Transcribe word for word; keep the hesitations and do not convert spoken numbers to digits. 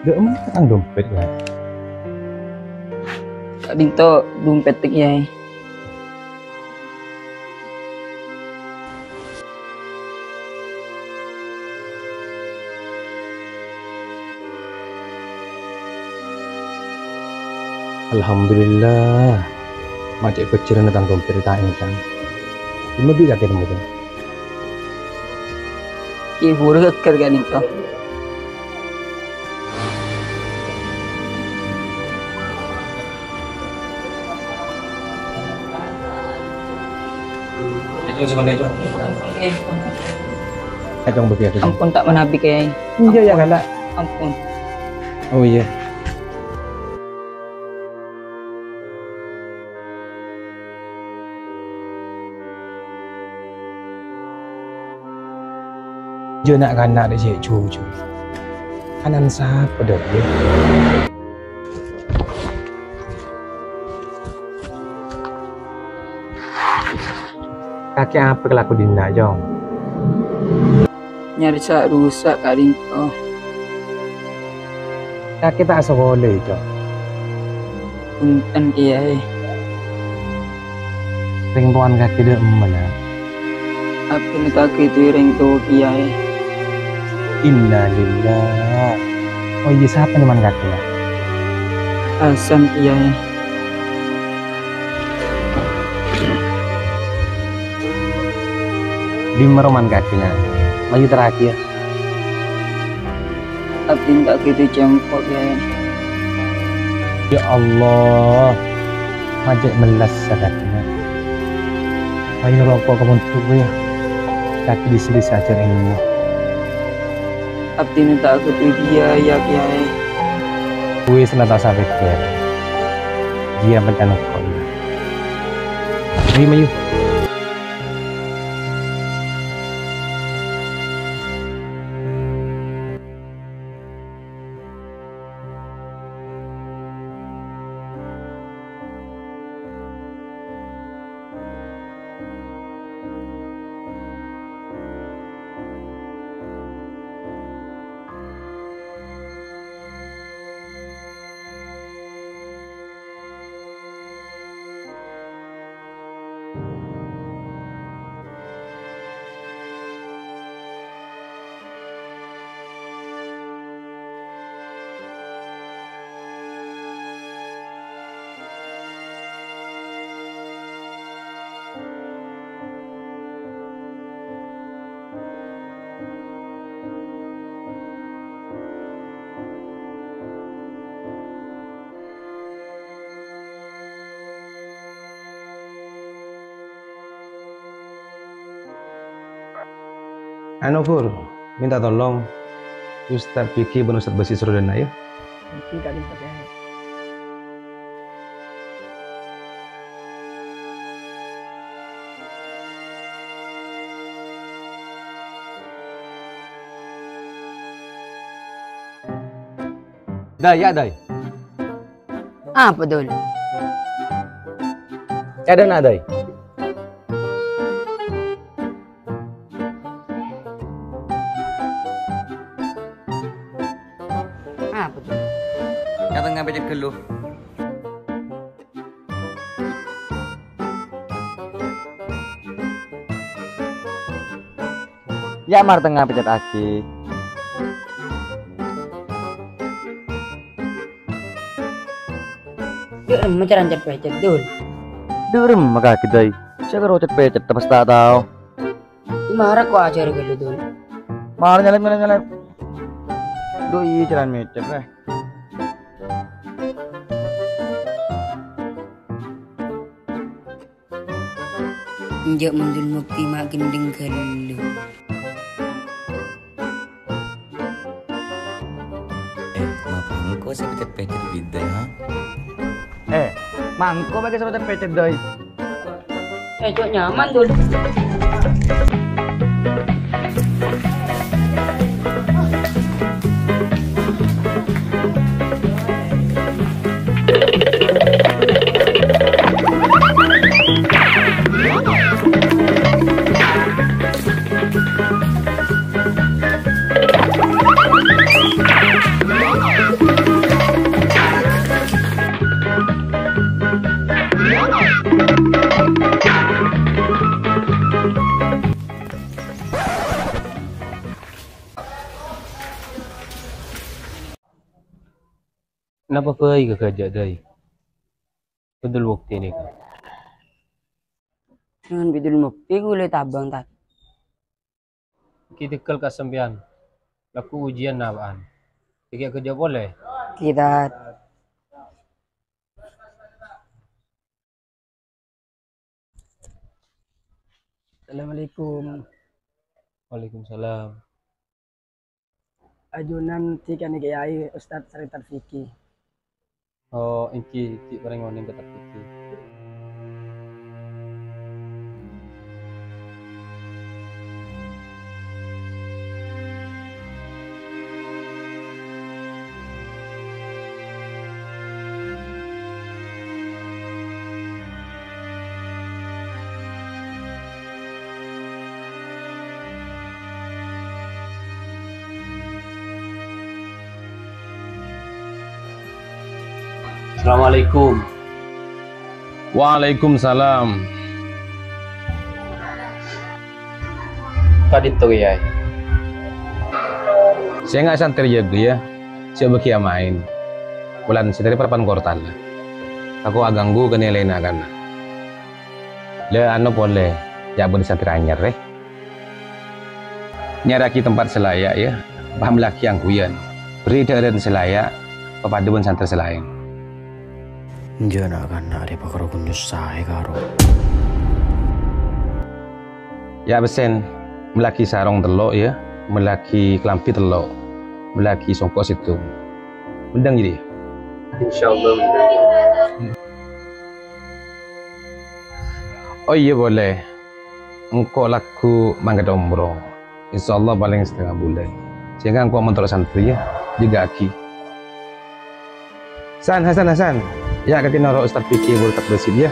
Dâ'emma tang dompet, yâ? Ka'dinto dompet, Kèyaè. Alhamdulillah. Ma' cè' bhâjjhrâna tang dompet ta' ènthèng. Dimma bi' kakè nemmo, Jâng? Ki buru gaggar ka'dinto. Ampon, ta' manabi, Kèyaè. Iyâ, yâ, ghâllu. Ampon. Oh, iyâ. Jhâ' na'-kana' rè' cè' jhujhur. Ana'na sapa, Dâ', yâ? Kakè apa kalako dinna', Jâng? Nyarè sa' rusak ka'dinto. Kakè ta' sakola, Cong? Bhunten, Kèyaè. Rèng towana kakè dâ'emma, Na'? Abdhina ta' ghâdhuwi rèng towa, Kèyaè. Innalillah. Oh iyâ, sapa nyamana kakè, Na'? Hasan, Kèyaè. Dimma romana kakè, Na'? Mayu terraghi, yâ. Abdhina ta' ghâdhuwi cempok, Kèyaè. Ya Allah, ma' cè' mellas kakè, Na'. Mayu roko' ka pondhuk, yâ. Kakè bisa-bisa ajhâr èlmo. Abdhina ta' ghâdhuwi biaya, Kèyaè. Wis, Na', ta' osa pèkkèr. Jiyâ panca' engko', yâ. Mayu, mayu. Anu, Fur, minta tolong Ustadz Piki bân Ustadz Basi soro dâ' enna', yâ. Èngghi, ka'dinto, Kèyaè. Dâi, yâ, Dâi. Apa, Dul? Ca'na, Dâi. Apa, Dul? Ka tengnga pècèt ghâllu. Yâ, mar tengnga pècèt aghi. Dâ' remma cara cet-pècèt, Dul? Dâ' remma kakè, Dâi? Sè karo cet-pècèt, pas ta' tao. Yâ, mara ko' ajhâr ghâllu, Dul. Mara nyalèp, nyalèp, nyalèp. Dâi, iyâ, cara mècèt, rè. Enjâ' mon Dul Mukti ma' ghendheng ghâllu. Eh, ma' bângko sè pècèt-pècèt bidâ, ha? Eh, mangko pakai sepatu pècèt, Dâi. Eh, cok, nyaman, Dul. Napa bhâi ka ghâjâ', Dai? Bidul Mukti nèka. Dengan Bidul Mukti kulâ tabâng, Tad. Ghi' tegghâl ka sampèyan. Lagghu' ujiyân napa'an. Ghi' ghâjâ' polè. Ghi, Tad. Assalamualaikum. Waalaikumsalam. Ajunan dhika nèka, Yai, Ustadz Sari Tarfiki. Oh, èngghi, ghi' parèng onèng ka Tarfiki. Assalamualaikum. Waalaikumsalam. Ka'dinto, Kèyaè? Sènga' santrè jâgâ, yâ, jhâ' bâgiyâ maèn. Polana santrè parappa'na kor tala. Tako' aghânggu ka nilai'na kana'. La, ano polè, yâ, bâdâ santrè anyar, rè. Nyarèyaghi tempat sè laya', yâ, paham lagi angghuyan. Bherri' dhâ'ârân sè laya', papadâ bân santrè sè laèn. Jhâ' na'-kana' rè pakaro ghun nyossa'è karo. Yâ, pèssèn, mellèaghi sarong tello', yâ, mellèaghi kalambhi tello', mellèaghi songko' sèttong. Mendhâng jârèya? Insyaallah mendhâng. Oh iyâ, polè. Engko' lagghu' mangkat omroh. Insyaallah palèng satengnga bulân. Sènga' engko' mon toro' santrè, yâ, jâgâ'aghi. San, Hasan, Hasan. Yâ, kakè noro' Ustadz Fikri bulâ tabâsin, yâ.